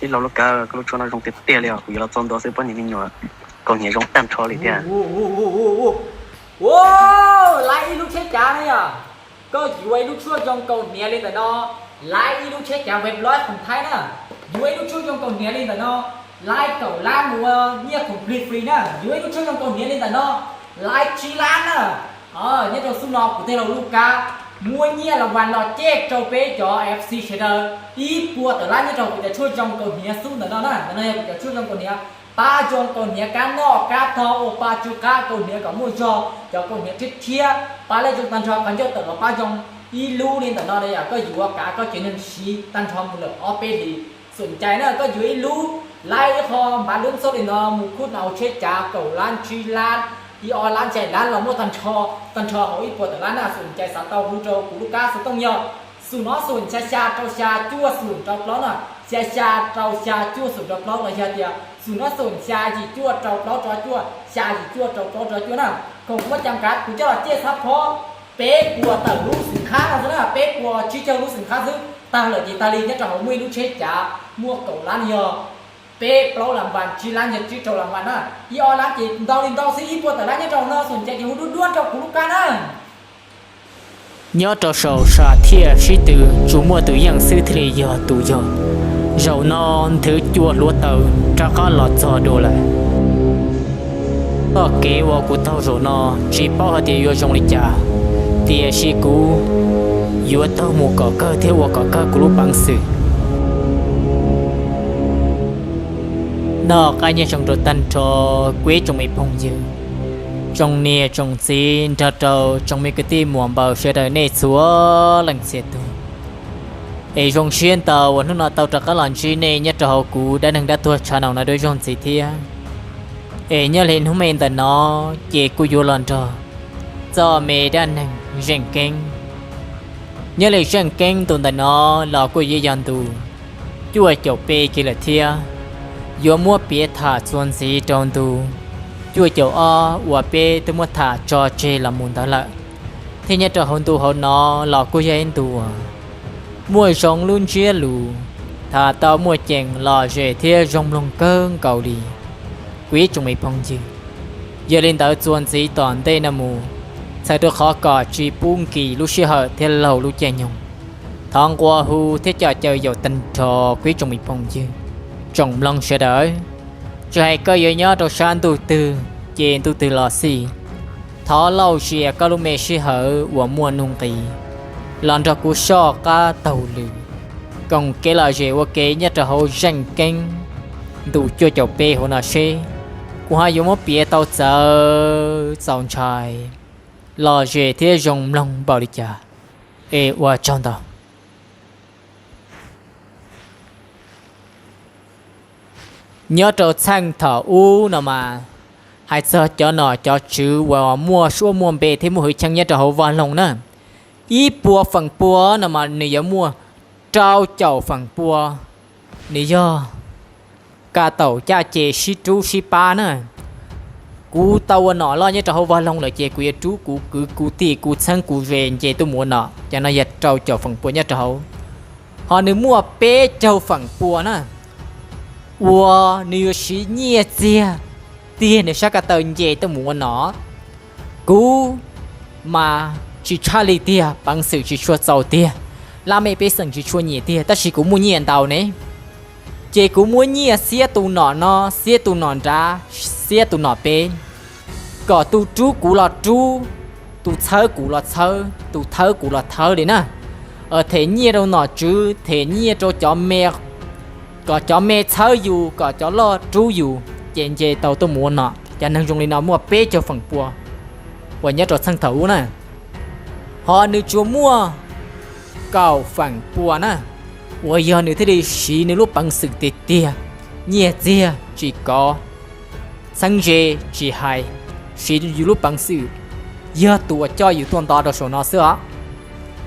Ib los lub kav, koj lub tshuaj no zoo tiag tiag li os, kuv yuav los txog ntua xwb pab niam me nyuam kaus hniav zoo tag nrho li thiab. Ua, laiv ib lub tsheb cav na yom. Koj yuav ib lub tshuaj zoo kaus hniav li ntawm no, laiv ib lub tsheb cav Wave Logic khoom Thaib na. Yuav ib lub tshuaj zoo kaus hniav li ntawm no, laiv kaum lab mus ua nyiaj khoom free free na. Yuav ib lub tshuaj zoo kaus hniav li ntawm no, laiv tsib lab na. Nyob rau xub no kuv tej laug lub kab muab nyiaj las vas los coj rau peb cov F C sawv daws ib puas tawm lab nyob rau kuv cov tshuaj zoo kaus hniav xub ntawm no na. Ntawm no yog kuv cov tshuaj zoo kaus hniav, pab zoo kaus hniav kab noj kab tog, ua pa tsw qab kaus hniav kom muaj zog, cov kaus hniav rhiab rhiab, pab lej zoo tag nrho, qhov ncauj tawm los pab zoo. Ib lub li ntawm no yog koj yuav kav koj tsev neeg siv tag nrho mus lawm ob peb hlis. Xum cai na koj yuav ib lub, laiv ib qho npav lub xauj li no mus khub na hauv tsheb cav kaum lab tsib lab, ib ob lab xya lab los muaj tag nrho, tag nrho hauv ib puas tawm lab na. Xum cai xav tau hu rau kuv lub kab xov tooj yog xum no xum xya xya rau xya cuaj xum rau plaub na, xya xya rau xya cuaj xum rau plaub los yog tias xum no xum xya yim cuaj rau plaub rau cuaj, xya yim cuaj rau plaub rau cuaj na. Khoom muab cam kav kuv coj los ciaj xab phob peb puas tawm lub xwm khab no xwb na, peb puas tsib caug lub xwm khab xwb. Tag lawm ces tag li, nyob rau hauv muaj ib lub tsheb cav muaj kaum lab yog peb plaub las vas, tsib lab yog tsib rau las vas na, ib ob lab ces ntau li ntau xwb, ib puas tawm lab nyob rau no. Xum cai ces hu duab duab rau kuv lub kab na. Nyob rau saum sam thiaj sib tw, tsuas muaj tus yeej xwb thiaj li yog tus yog. Zaum no nthwv cua hluav taws rov qab los txog dua lawm. Txoj kev uas kuv taug zaum no tsis paub hais tias yuav zoo li cas, tiam sis kuv yuav taug mus kom kawg thiab ua kom kawg kuv lub peev xwm. Noj qab nyob zoo rau tag nrho kuv ib tsoom me phooj ywg, tsoom niam tsoom txiv nrog rau tsoom me kwv tij muam npaws sawv daws nej txhua leej txhia tus. Es zoo siab ntau uas hnub no tau rov qab los ntsib nej nyob rau hauv kuv dab neeg dab tuag tshaj no dua ib zaug ntxiv thiab. Es nyob li hnub me ntawm no ces kuv yuav los nrog txoj me dab neeg Zeej Keeb. Nyob li Zeej Keeb ntu ntawm no los kuj yuav yog ntu cuaj caum peb kiag lawm thiab. Yuav muab piav tham txuas ntxiv rau ntu cuaj caum ob uas peb twb muab tham tso tseg los mus ntawd lawm, thiab nyob rau hauv ntu hauv no los kuj yog ib ntu muaj zoo lub ntsiab lus, tham tau muaj ceem lom zem thiab zoo mloog kawg nkaus li, kuv ib tsoom me phooj ywg. Yog li ntawd txuas ntxiv tom ntej no mus, txhawm rau qhov kom tsis pub nkim lub sij hawm thiab laug lub caij nyoog, thov nqua hu thiab coj caw yaum tag nrho kuv ib tsoom me phooj ywg, tsoom mloog sawv daws, tsis hais koj yuav nyob rau sab ntuj twg ces ntuj twg los xij, thov lauj zias koj lub me sij hawm uas muaj nuj nqis los nrog kuv soj qab taug lw, koom kev lom zem ua ke nyob rau hauv Zeej Keeb ntu cuaj caum peb hauv no seb kuv ho yuav muab piav tau txawv txaus ntshai, lom zem thiab zoo mloog npaum li cas. Es ua tsaug ntau. Nyob rau txheej thaum ub no mas, hais txog cov nom cov tswv uas muaj suab muaj npe thiab muaj hwj chim nyob rau hauv vaj loog na, ib puas feem pua no mas nws yuav muaj rau caum feem pua, nws yog ka taum caj ces sib rub sib pab na. Kuv tau ua nom loj nyob rau hauv vaj loog lawm ces kuv yuav rub kuv kwv kuv tij kuv txheeb kuv ze nce tuaj mus ua nom, cov no yog rau caum feem pua nyob rau hauv. Ho nws muaj peb caug feem pua na, uas nws yuav siv nyiaj txiag tiag nws sab ka taw nce tuaj mus ua nom. Kuv mas tsis tshaj li tiag, peev xwm tsis tshua txaus tiag, laj mej pej xeem tsis tshua nyiam tiag, tab sis kuv muaj nyiaj ntau ne, ces kuv muab nyiaj xiab tus nom no, xiab tus nom nrad, xiab tus nom pem, kom tus rub kuv los rub, tus txhawb kuv los txhawb, tus thawb kuv los thawb li na. Them nyiaj rau nom tswv, them nyiaj rau cov me, kom cov me txhawb yus, kom cov loj rub yus, ces nce tau tuaj mus ua nom. Cov neeg zoo li no muaj peb caug feem pua uas nyob rau txheej thaum ub na. Ho nws tsuas muaj kaum feem pua na, uas yog nws thiaj li siv nws lub peev xwm tiag tiag, nyiaj txiag tsis kov, txheeb ze tsis hais, siv yus lub peev xwm, yog tus uas coj yus tuaj nto rau saum no xwb os.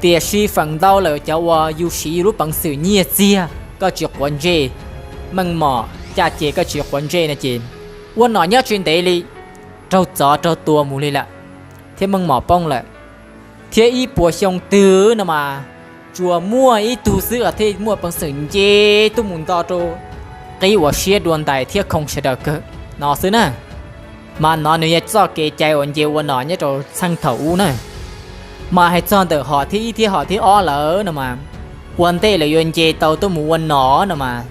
Tiam sis feem ntau lawm cov uas yus siv yus lub peev xwm nyiaj txiag koj tsis quav ntsej, meej mom caj ces koj tsis quav ntsej no ces ua nom nyob tsis ntev li, raug txov raug tua mus li lawm, thiab meej mom poob lawm. Thiab ib puas xyoo twg no mas tsuas muaj ib tug xwb thiaj muaj peev xwm nce tuaj mus nto rau qib ua siab dua ntais thiab khoo sawv daws kawg no xwb na. Mas no nws yog txoj kev cai uas nce ua nom nyob rau txheej thaum ub na. Mas hais txog ntawm hom thib ib thiab hom thib ob lawm no mas, ua ntej lawv yuav nce tau tuaj mus ua nom no mas,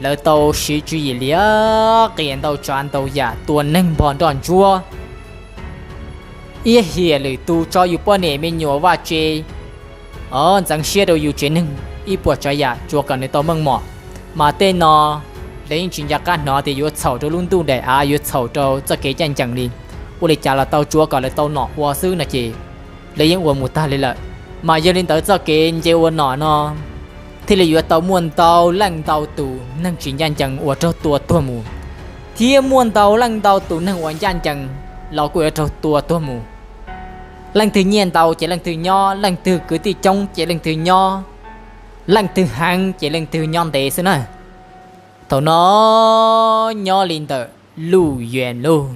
lawv tau siv tswv yim liab qias ntau tsav ntau yam tua neeg npog nroj ntsuab iab hiam lwm tus, tso yus poj niam me nyuam vaj tse, ntxeev siab rau yus tsev neeg ib puas tsav yam tsuav kom nws tau meej mom. Mas tej no lawv yeej tsis nco qab hnov tias yuav txhaum rau lub ntuj daim av, yuav txhaum rau txoj kev ncaj ncees li. Ua li cas los tau, tsuav kom lawv tau nom ua xwb no ces lawv yeej ua mus tag li lawm. Mas yog li ntawd txoj kev nce ua nom no thiaj li yuav tau muaj ntau leej ntau tus neeg tsis ncaj ncees uas raug tua tuag mus, thiab muaj ntau leej ntau tus neeg uas ncaj ncees los kuj yuav raug tua tuag mus. Leej twg nyiaj ntau ces leej twg nyob, leej twg kwv tij coob ces leej twg nyob, leej twg heev ces leej twg nyob ntev xwb na. Thaum no nyob li ntawm Luj Yuav lauj,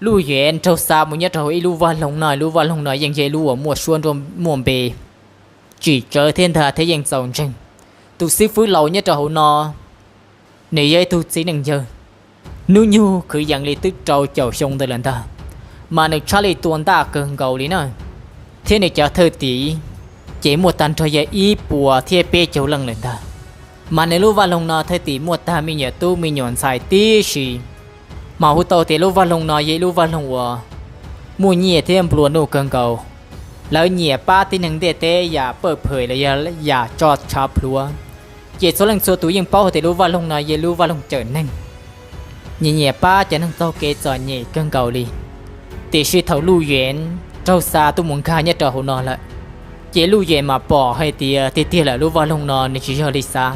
Luj Yuav raug xa mus nyob rau hauv ib lub vaj loog no, lub vaj loog no yeej yog ib lub uas muaj suab nruab muaj npe, tsim tsawv thiab ntag thiab yeej txaus ntseeg. Tus xib fwb laus nyob rau hauv no, nws yog ib tug txiv neej yawg, hnub nyoog kwv yees li twb rau caum xyoo ntawd lawm ntag, mas nws tshaj li tua ntaj kawg nkaus li na. Thiab nws cov thwj tim ces muaj tag nrho yog ib puas thiab peb caug leej lawm ntag. Mas nws lub vaj loog no thwj tim muaj tag me nyuam tub me nyuam ntxhais tib si. Mas hu tau tias lub vaj loog no yog ib lub vaj loog uas muaj nyiaj thiab nplua nuj kawg nkaus. Lawv nyiam pab tib neeg ntiaj teb yam pawj phem los yog yam tso tshav plhuav. Ces txhua leej txhua tus yeej paub hais tias lub vaj loog no yog lub vaj loog cawm neeg, nyiam nyiam pab cov neeg taug kev txom nyem kawg nkaus li. Tiam sis thaum Luj Yuav raug xa tuaj mus nkag nyob rau hauv no lawm, ces Luj Yuav mam pom hais tias tiag tiag lawm lub vaj loog no nws tsis yog li xav.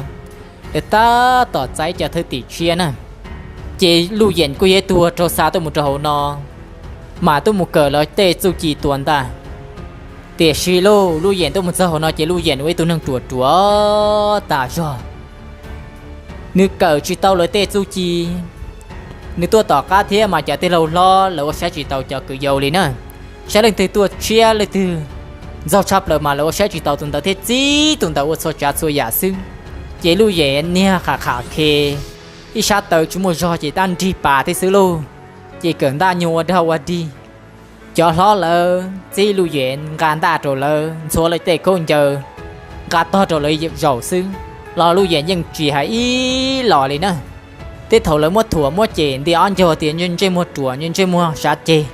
Lawv tab tom txais cov thwj tim tshiab na, ces Luj Yuav kuj yog ib tug raug xa tuaj mus rau hauv no, mam tuaj mus kawm lawv tej txuj ci tua ntaj. Tiam sis Luj Yuav tuaj mus txog hauv no ces Luj Yuav ua ib tug neeg ruam ruam tas zog. Nws kawm tsis tau lawv tej txuj ci, nws tuaj tom qab thiab mas cov tij laug hlob lawv ua saib tsis tau cov kwv yau li na. Saib leej twg tuaj tshiab leej twg ntxaug tshaj plaws mas lawv ua saib tsis tau tus ntawd thiab txib tus ntawd ua txhua tsav txhua yam xwb. Ces Luj Yuav niag qham qham khe, ib sab taw tsis muaj zog ces tab nrig pas thiab xwb lauj. Ces kawm ntaj nyuag ua dog ua dig, cov hlob lawv txib Luj Yuav nqa ntaj rau lawv ntxhua lawv tej khaub ncaws, nqa tog rau lawv zaum xwb, los Luj Yuav yeej tsis hais ib los li na. Tej thaum lawv muab thuam muab cem nti ob ncaug tias ntsej muag ruam, ntsej muag sav ceg,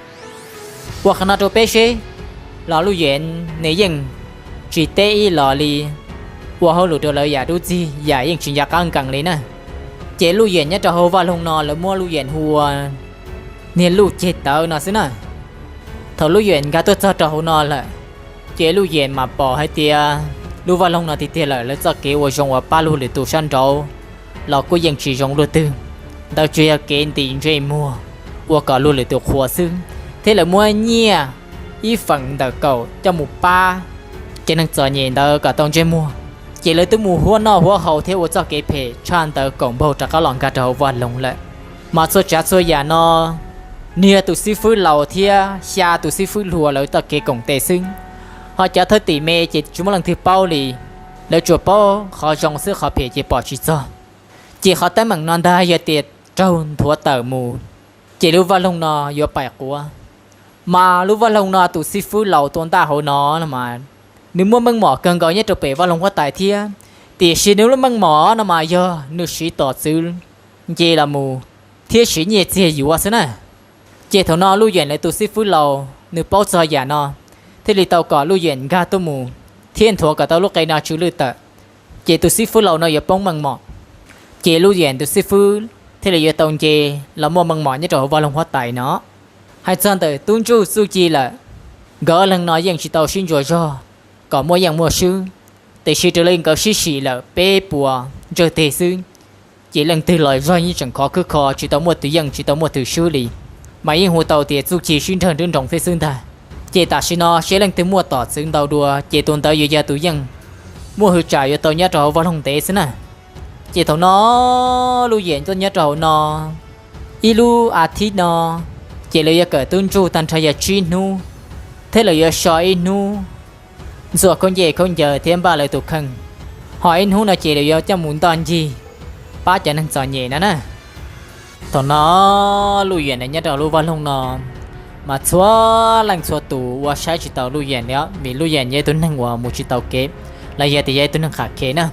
ua qhov no rau peb seb, los Luj Yuav nws yeej tsis teb ib los li, ua hauj lwm rau lawv yam dub txig yam yeej tsis nco qab nkees li na. Ces Luj Yuav nyob rau hauv vaj loog no lawv muab Luj Yuav hu ua niag Luj Ceg Tawv no xwb na. Thaum Luj Yuav nkag tuaj txog rau hauv no lawm, ces Luj Yuav mam pom hais tias lub vaj loog no tiag tiag lawm lawv txoj kev ua zoo uas pab luag lwm tus sab nraud los kuj yeej tsis zoo luaj twg. Ntawd tsuas yog kev ntim ntsej muag ua kom luag lwm tus qhuas xwb, thiab lawv muab nyiaj ib feem ntawm kaum coj mus pab cov neeg txom nyem ntawd kom tau ntsej muag. Ces lawv twb mus huab noj huab haus thiab ua txoj kev phem tshaj ntawd kaum npaug rov qab los nkag rau hauv vaj loog lawm. Mas txhua tsav txhua yam no, nws yog tus xib fwb laus thiab xya tus xib fwb hluas lawv txoj kev koom tes xwb, ho cov thwj tim me ces tsis muaj leej twg paub li, lawv tsuas paub qhov zoo xwb qhov phem ces pom tsis txog. Ces qhov teeb meem no ntag yog tias raug nthuav tawm mus, ces lub vaj loog no yuav paim quav. Mas lub vaj loog no tus xib fwb laus tua ntaj hauv no no mas, nws muaj meej mom kawg nkaus nyob rau pem vaj loog huab tais thiab, tiam sis nws lub meej mom no mas yog nws siv tom txwv nce los mus thiab siv nyiaj txiag yuav xwb na. Ces thaum no Luj Yuav lawv tus xib fwb laus nws paub txog yam no, thiaj li tau kom Luj Yuav nkag tuaj mus thiab nthuav kom tau lub qe no tsw lwj tawm, ces tus xib fwb laus no yuav poob meej mom. Ces Luj Yuav tus xib fwb thiaj li yuav tau nce los muaj meej mom nyob rau hauv vaj loog huab tais no. Hais txog ntawm tub ntsuj txuj ci lawm, nkawd ob leeg no yeej tsis tau sib ntsuas zog kom muaj yeej muaj swb, tiam sis raws li nkawd sib sim lawm peb puas ntsawg teg xwb, ces leej twg los zog yeej tseem khov khwb kho tsis tau muaj tus yeej tsis tau muaj tus swb li, mas yeej hu tau tias txuj ci sib nrag nruab nroos thiab xwb ntag. Ces tam sim no seb leej twg muaj tom txwv ntau dua ces tus ntawd yuav yog tus yeej, muaj hwv tsam yuav tau nyob rau hauv vaj loog ntev xwb na. Ces thaum no Luj Yuav tuaj nyob rau hauv no ib lub a thib no, ces lawv yuav kawm tub ntsuj tag nrho yog tsib hnub, thiab lawv yuav so ib hnub ntxuaj khaub ncaws khaub ncaws thiab npaj lawv tus kheej, ho ib hnub no ces lawv yuav coj mus ntoj ncig pab cov neeg txom nyem no na. Thaum no Luj Yeem nyob rau lub vaj loog no mas txhua leej txhua tus ua saib tsis taus Luj Yeem li, vim Luj Yeem yog ib tug neeg uas mus tsis taus kev, los yog tias yog ib tug neeg qham khe na.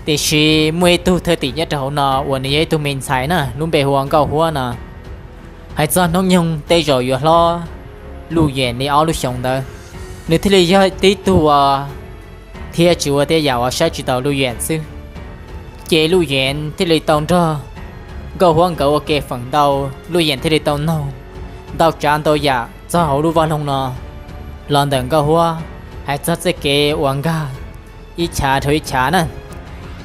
Tiam sis muaj ib tug thwj tim nyob rau hauv no uas nws yog ib tug me ntxhais na, lub npe hu ua Nkauj Huab no. Hais txog hnub nyoog tej zaum yuav hlob Luj Yeem li ob lub xyoos ntawd, nws thiaj li yog tib tug uas thiab tsis ua tej yam uas saib tsis taus Luj Yeem xwb. Ces Luj Yeem thiaj li tau nrog Nkauj Huab nkawd ua ke feem ntau, Luj Yeem thiaj li tau noog ntau tsav ntau yam txog hauv lub vaj loog no los ntawm Nkauj Huab, hais txog txoj kev uas nkag ib chav dhau ib chav na.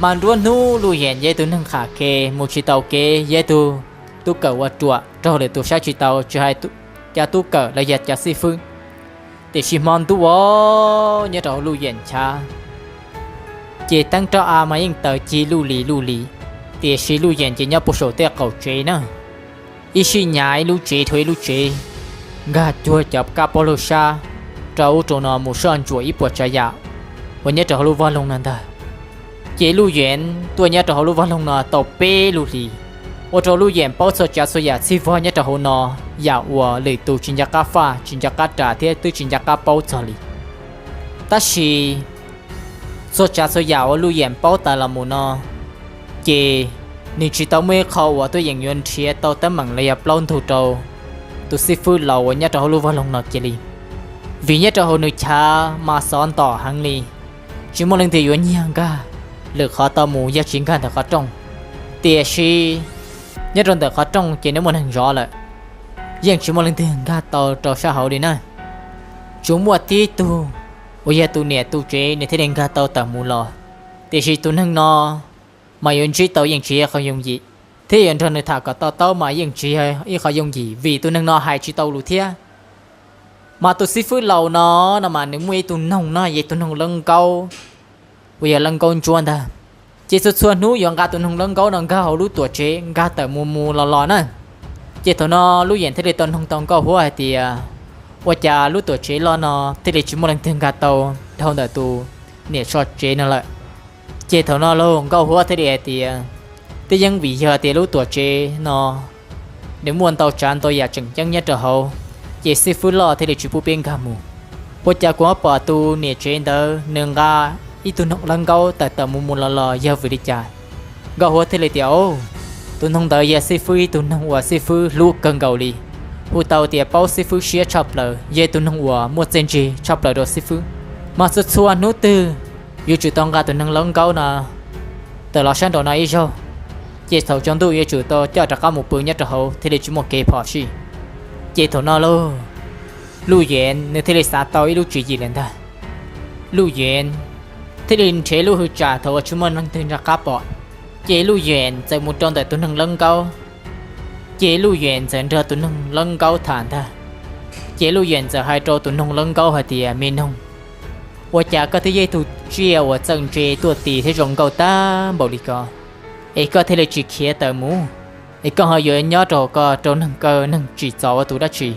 Mas nruab hnub Luj Yeem yog ib tug neeg qham khe, mus tsis taus kev, yog ib tug tub kawm ua ruam, raug lwm tus saib tsis taus, tsis hais cov tub kawm los yog cov xib fwb. Tiam sis hmo ntuj os, nyob rau hauv Luj Yeem chav ces teeb roj av mas yeej taws cig luj lis luj lis, tiam sis Luj Yeem ces nyob puag saum tej qaum tsev na. Ib sij nyas ib lub tsev dhau ib lub tsev, nkag cuag cov kab paub lug sab rau ub rau no mus soj ntsuam ib puas tsav yam uas nyob rau hauv lub vaj loog no ntag. Ces Luj Yeem tuaj nyob rau hauv lub vaj loog no tau peb lub hlis, ua rau Luj Yeem paub txhua tsav txhua yam txhij vog nyob rau hauv no, yam uas lwm tus tsis nco qab faj, tsis nco qab ras thiab twb tsis nco qab paub txog li. Tab sis txhua tsav txhua yam uas Luj Yeem paub tas los mus no, ces nws tsis tau muaj ib qho uas tuaj yeem yuav nrhiav tau teeb meem los yog plaub ntug rau tus xib fwb laus uas nyob rau hauv lub vaj loog no kiag li. Vim nyob rau hauv nws chav mas xov ntom heev li, tsis muaj leej twg yuav nyiag nkag lwm qhov tau mus yog tsis nkag ntawm qhov rooj. Tiam sis nyob rau ntawm qhov rooj ces nws muaj neeg zov lawm, yeej tsis muaj leej twg nkag tau rau sab hauv li na. Tsuas muaj tib tug uas yog tus niam tus tsev nws thiaj li nkag tau tawm mus los. Tiam sis tus neeg no mas yuav ntsib tau yeej tsis yog qhov yooj yim, thiab yuav nrog nws tham kom to taub mas yeej tsis yog ib qhov yooj yim vim tus neeg no hais tsis tau lus thiab. Mas tus xib fwb laus no, no mas nws muaj ib tug noog no, yog tus noog lawb nkaub uas yog lawb nkaub ntsuab ntag. Ces txhua txhua hnub yuav nqa tus noog lawb nkaub no nkag hauv lub tuam tsev nkag tawm mus mus los los na. Ces thaum no Luj Yeem thiaj li tau noog tau Nkauj Huab hais tias, ua cas lub tuam tsev loj no thiaj li tsis muaj leej twg nkag tau dhau ntawm tus niam tso tsev no lawm? Ces thaum no lauj Nkauj Huab thiaj li hais tias, twb yeej vim yog tias lub tuam tsev no nws muaj ntau tsav ntau yam tseem ceeb nyob rau hauv, ces xib fwb loj thiaj li tsis pub peb nkag mus. Ua cas kuv ho pom tus niam tsev ntawd nws nqa ib tug noog lawb nkaub tawm tawm mus mus los los yog vim li cas? Nkauj Huab thiaj li tias, o, tus noog ntawd yog xib fwb ib tug noog uas xib fwb hlub kawg nkaus li, hu tau tias paub xib fwb siab tshaj plaws, yog ib tug noog uas muaj txiaj ntsig tshaj plaws rau xib fwb. Mas txhua txhua hnub twg yuav tsum tau nqa tus noog lawb nkaub no tawm los sab nraum no ib zaug, ces thaum tsaus ntuj yuav tsum tau coj rov qab mus pw nyob rau hauv thiaj li tsis muaj kev phom sij. Ces thaum no lauj, Luj Yeem nws thiaj li xav tau ib lub tswv yim lawm ntag. Luj Yeem thiaj li nrhiav lub hwj tsam thaum uas tsis muaj leej twg nco qab pom, ces Luj Yeem txawm mus rau ntawm tus noog lawb nkaub. Ces Luj Yeem txawm nrog tus noog lawb nkaub tham ntag. Ces Luj Yeem txawm hais rau tus noog lawb nkaub hais tias, me noog, ua cas koj twb yog ib tug tsiaj uas txawj ntse tuaj tis thiab zoo nkauj tag npaum li ko, es koj thiaj li tsis khiav tawm mus, es koj ho yuav nyob rau koj rau neeg kaw neeg tsim txom ua tus dab tsi?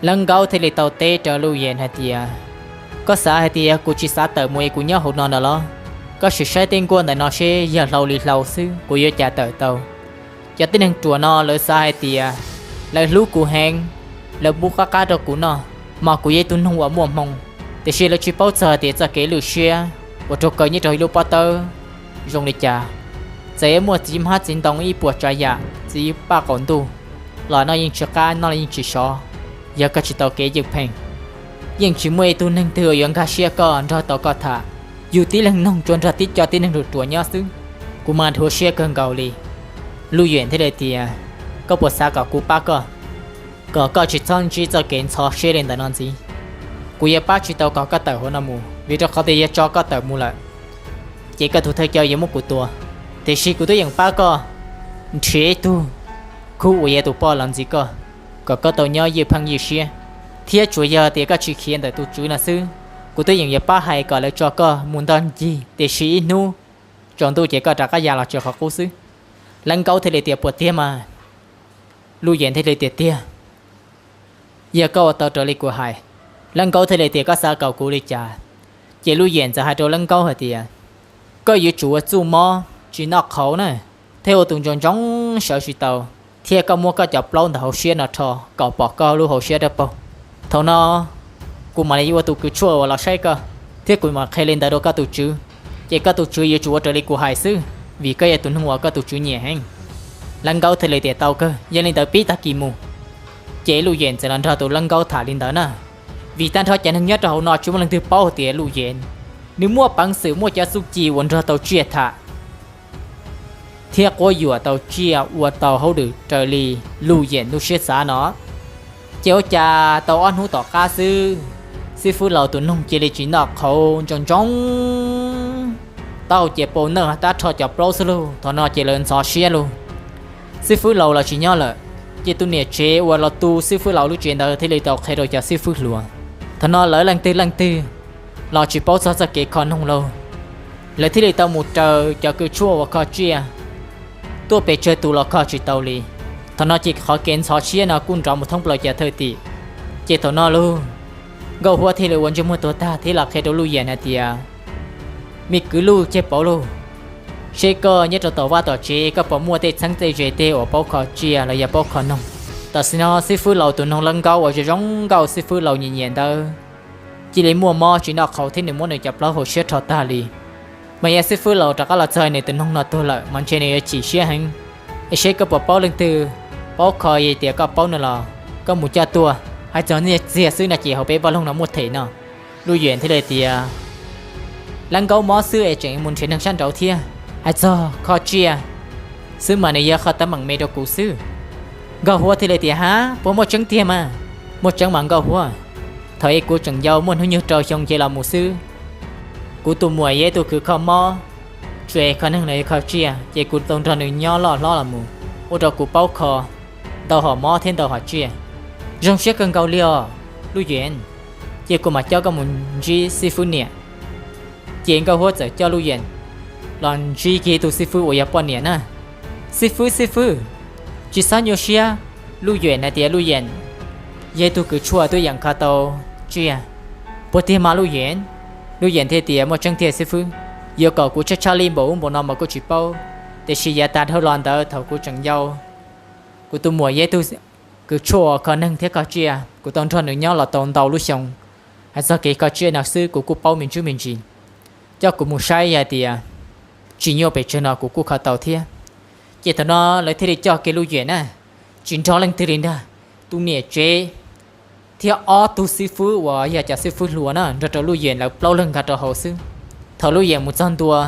Lawb nkaub thiaj li tau teb rau Luj Yeem hais tias, koj xav hais tias kuv tsis xav tawm mus es kuv nyob hauv no ntawd los? Koj sim saib tej nkuaj ntawm no seb yog hlau li hlau xwb kuv yuav cas tawm tau. Cov tib neeg ruam no lawv xav hais tias lawv hlub kuv heev, lawv pub qab qab rau kuv noj, mas kuv yog ib tug noog uas muaj hmoo, tiam sis lawv tsis paub txog tias txoj kev lwj siab uas raug kaw nyob rau ib lub pob tawb zoo li cas. Txawm yuav muaj txiv hmab txiv ntoo ib puas tsav yam, txiv paj qaum ntuj los noj yeej tsis qab, noj los yeej tsis sov, yog koj tsis tau kev ywj pheej. Yeej tsis muaj ib tug neeg twg uas yuav nkag siab koj nrog tau koj tham. Yus tib leeg noog tsuas nrog tib co tib neeg ruam ruam nyob xwb, kuv mas dhuav siab kawg nkaus li. Luj Yeem thiaj li tias, koj puas xav kom kuv pab koj, kom koj tsis txhob ntsib txoj kev ntxhov siab li ntawm no ntxiv? Kuv yuav pab tsis tau kom koj tawm hauv no mus, vim rau qhov tias yog tso koj tawm mus lawm ces koj tus thawj coj yuav muab kuv tua. Tiam sis kuv twb yeem pab koj nrhiav ib tug khub uas yog tus poj los ntxias koj, kom koj tau nyob ywj pheej ywj siab, thiab tsuas yog tias koj tsis khiav ntawm tus tswv no xwb, kuv twb yeem yuav pab hais kom lawv tso koj mus ntog ncig, tiam sis ib hnub tsaus ntuj ces koj rov qab ya los tsev qhov qub xwb. Lawv nkaub thiaj li tias, puas tiag mas? Luj Yeem thiaj li tias, tiag. Yog koj ua tau raws li kuv hais. Lawv nkaub thiaj li tias, koj xav kom kuv li cas? Ces Luj Yeem txawm hais rau lawv nkaub hais tias, koj yuav tsum ua txuj mob tsis noj qhauv na, thiab ua tus ntsoov ntsoov sawv tsis tau, thiab koj muab koj cov plaub ntawm hauv siab no rho kom pom koj lub hauv siab dawb paug. Thaum no kuv mam li ua tus kws tshuaj uas los saib koj, thiab kuv mam qhia li ntawd rau koj tus tswv, ces koj tus tswv yuav tsum ua raws li kuv hais xwb, vim koj yog tus neeg uas koj tus tswv nyiam heev. Lawv nkaub thiaj li tias tau kawg, yog li ntawd pib tag kis mus. Ces Luj Yeem txawm los nrog tus lawv nkaub tham li ntawd na. Vim tag nrho cov neeg nyob rau hauv no tsis muaj leej twg paub tias Luj Yeem nws muaj peev xwm muaj cov txuj ci uas nrog tau tsiaj tham thiab quab yuam tau tsiaj ua tau hauj lwm raws li Luj Yeem lub siab xav no. Ces ua cas tau ob hnub tom qab xwb, xib fwb laus tus noog cia li tsis noj qhauv ntsoov ntsoov, taub hau ces pau nawj tab rho cov plaub xwb lauj. Thaum no ces lawv ntxhov siab lauj. Xib fwb laus los tsis nyob lawm, ces tus niam tsev uas los tu xib fwb laus lub tsev ntawd thiaj li tau qhia rau cov xib fwb hluas. Thaum no lawv leej twg leej twg los tsis paub txog txoj kev kho noog lauj, lawv thiaj li tau mus raws cov kws tshuaj uas kho tsiaj tuaj pes tsawg tus los kho tsis tau li. Thaum no ces qhov kev ntxhov siab no kuj nrov mus thoob plaws cov thwj tim. Ces thaum no lauj, Nkauj Huab thiaj li ua ntsej muag tuag tag thiab los qhia rau Luj Yeem hais tias, Me kwv Luj Ceg Pauv lauj, seb koj nyob rau tom vaj tom tsev koj puas muaj tej txheeb tej ze tej uas paub kho tsiaj los yog paub kho noog? Tam sim no xib fwb laus tus noog lawv nkaub uas zoo zoo nkauj xib fwb laus nyiam nyiam ntawd cia li muaj mob tsis noj qhauv thiab nws muab nws cov plaub hauv siab rho tag li. Mas yog xib fwb laus rov qab los txog nws tus noog no tuag lawm mas ntshe nws yuav chim siab heev. Es seb koj puas paub leej twg paub kho, yog tias koj paub no los koj mus coj tuaj. Hais txog nyiaj txiag xwb no ces hauv peb vaj loog no muaj them no. Luj Yeem thiaj li tias, Lawv nkaub mob xwb es tseem mus nrhiav neeg sab nraud thiab. Hais txog kho tsiaj xwb mas nws yog qhov teeb meem me rau kuv xwb. Nkauj Huab thiaj li tias, Hab, puas muaj tseeb tiag mas? Muaj tseeb mas Nkauj Huab. Thaum ub kuv tseem yau muaj hnub nyoog rau xyoo ces los mus xwb, kuv tus muam yog ib tug kws kho mob, tsis hais kho neeg los yog kho tsiaj, ces kuv tau nrog nws nyob loj hlob los mus, ua rau kuv paub kho ntau hom mob thiab ntau hom tsiaj. Zoo siab kawg nkaus li os Luj Yeem, ces kuv mam coj koj mus ntsib xib fwb niam. Ces Nkauj Huab txawm coj Luj Yeem los ntsib kiag tus xib fwb uas yog poj niam na. Xib fwb, xib fwb, tsis txhob nyuaj siab. Luj Yeem hais tias Luj Yeem yog ib tug kws tshuaj twb yeem kho tau tsiaj. Puas tiag mas Luj Yeem? Luj Yeem thiaj tias, Muaj tseeb tiag xib fwb. Yuav kom kuv tshaj tshaj li npaum ub npaum no mas kuj tsis paub, tiam sis yav tas dhau los ntawd thaum kuv tseem yau, kuv tus muam yog ib tug kws tshuaj kho neeg thiab kho tsiaj, kuv tau nrog nws nyob los tau ntau lub xyoo. Hais txog kev kho tsiaj no xwb kuv kuj paub me ntsuj me ntsis. Coj kuv mus saib yog tias tsis nyuaj pes tsawg no kuv kuj kho tau thiab. Ces thaum no lawv thiaj li coj kiag Luj Yeem na, tsis nrog leej twg li ntag. Tus niam tsev thiab ob tug xib fwb uas yog cov xib fwb hluas na nrog rau Luj Yeem lawv plaub leeg nkag rau hauv xwb. Thaum Luj Yeem mus txog ntua,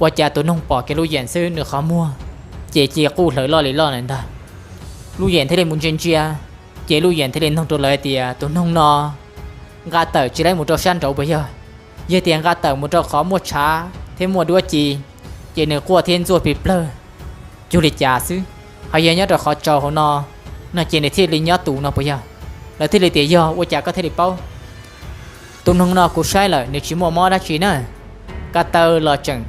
ua cas tus noog pom kiag Luj Yeem xwb nws qhov muag ces ci quj hlawv loj li loj lawm ntag. Luj Yeem thiaj li mus ntsia ntsia, ces Luj Yeem thiaj li nug rau lawv tias, Tus noog no nqa tawm tsis laib mus rau sab nraud puas yog? Yog tias nqa tawm mus rau qhov muaj tshav thiab muaj duab ci, ces nws quaj thiab ntxuaj plig plawg cuag li cas xwb. Ho yog nyob rau qhov tsaus hauv no, no ces nws thiaj li nyob tus no puas yog? Lawv thiaj li tias, Yog, ua cas koj thiaj li paub? Tus noog no kuv saib lawm nws tsis muaj mob dab tsi na. Ko taw los tseem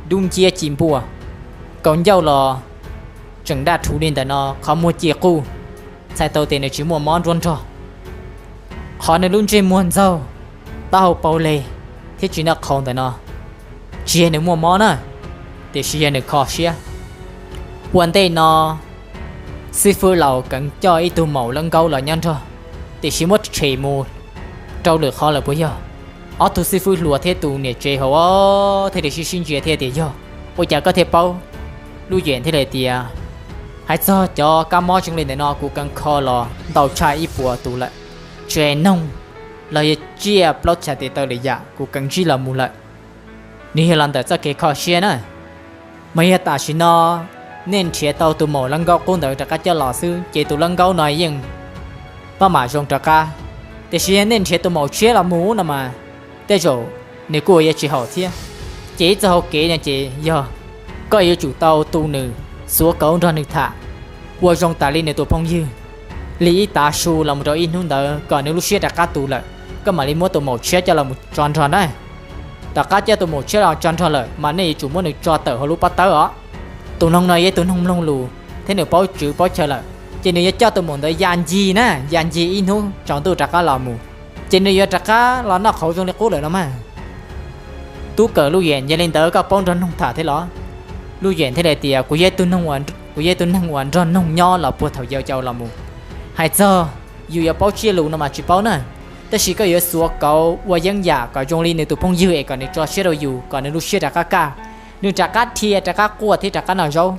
dub nciab ci npuaj, kaus ncauj los tseem daj rhuv li ntawm no, qhov muag ci quj, txhais tau tias nws tsis muaj mob nruab nrog. Qhov nws lub ntsej muag ntxaug, taub hau paug leg thiab tsis noj qhauv ntawm no, tsis yog nws muaj mob na, tiam sis yog nws kho siab. Ua ntej no, xib fwb laus keev coj ib tug maum lawv nkaub los nyob nrog, tiam sis muab tshem mus rau lwm qhov lawm puas yog? Ob tug xib fwb hluas thiab tus niam tsev hauv thiaj li sib sib ntsia thiab tias, Yog, ua cas koj thiaj paub? Luj Yeem thiaj li tias, Hais txog cov kab mob zoo li ntawm no kuv keev kho los ntau tshaj ib puas tus lawm. Tsis hais noog los yog tsiaj plaub txhais tes taw lwm yam kuv keev ntsib los mus lawm. Nws yog los ntawm txoj kev kho siab na. Mas yog tam sim no nej nrhiav tau tus maum lawv nkaub qub ntawd rov qab coj los xwb ces tus lawv nkaub no yeej maj mam zoo rov qab. Tiam sis yog nej nrhiav tus maum tshiab los mus no mas tej zaum nws kuj yuav tsis haum thiab. Ces ib txoj hau kev no ces yog koj yuav tsum tau tu nws, xuav kauv nrog nws tham, ua zoo tas li nws tus phooj ywg li ib tav su los mus rau ib hnub ntawd kom nws lub siab rov qab tus lawm, koj mam li muab tus maum tshiab coj los mus tso nrog na. Tom qab coj tus maum tshiab los tso nrog lawm mas nej yuav tsum muab nws tso tawm hauv lub pob tawb os. Tus noog no yog ib tug noog mloog lus thiab nws paub tswv paub chaw lawm, ces nws yuav coj tus maum ntawd ya ncig na, ya ncig ib hnub tsaus ntuj rov qab los mus, ces nws yuav rov qab los noj qhauv zoo li qub lawm no mas. Tub kawm Luj Yeem, yog li ntawd koj paub nrog noog tham thiab los? Luj Yem thiaj li tias, kuv yog tus neeg uas nrog noog nyob los puag thaum yau los mus. Hais txog yus yuav paub tsiaj lus no mas tsis paub na, tab sis koj yuav xuav kauv ua yeeb yam kom zoo li nws tus phooj ywg es kom nws tso siab rau yus, kom nws lub siab rov qab kaj, nws rov qab dhia, rov qab quaj thiab rov qab noj zaub,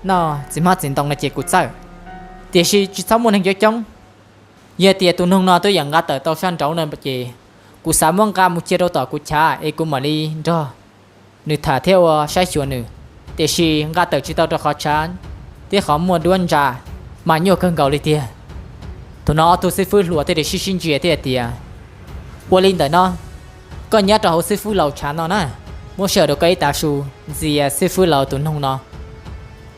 noj txiv hmab txiv ntoo no ces kuv txawj. Tiam sis tsis txhob muaj neeg coob coob. Yog tias tus noog no twb yam nqa tawm tau sab nraud no ces kuv xav muab nqa mus cia rau tom kuv chav es kuv mam li nrog nws tham thiab ua saib xyuas nws. Tiam sis nqa tawm tsis tau rau qhov tshav thiab qhov muaj duab ntsa mas nyuaj kawg nkaus li tiag. Thaum no ob tug xib fwb hluas thiaj li sib sib ntsia thiab hais tias, ua li ntawm no, koj nyob rau hauv xib fwb laus tshav no na, muab sij hawm rau koj ib tav su ntxias xib fwb laus tus noog no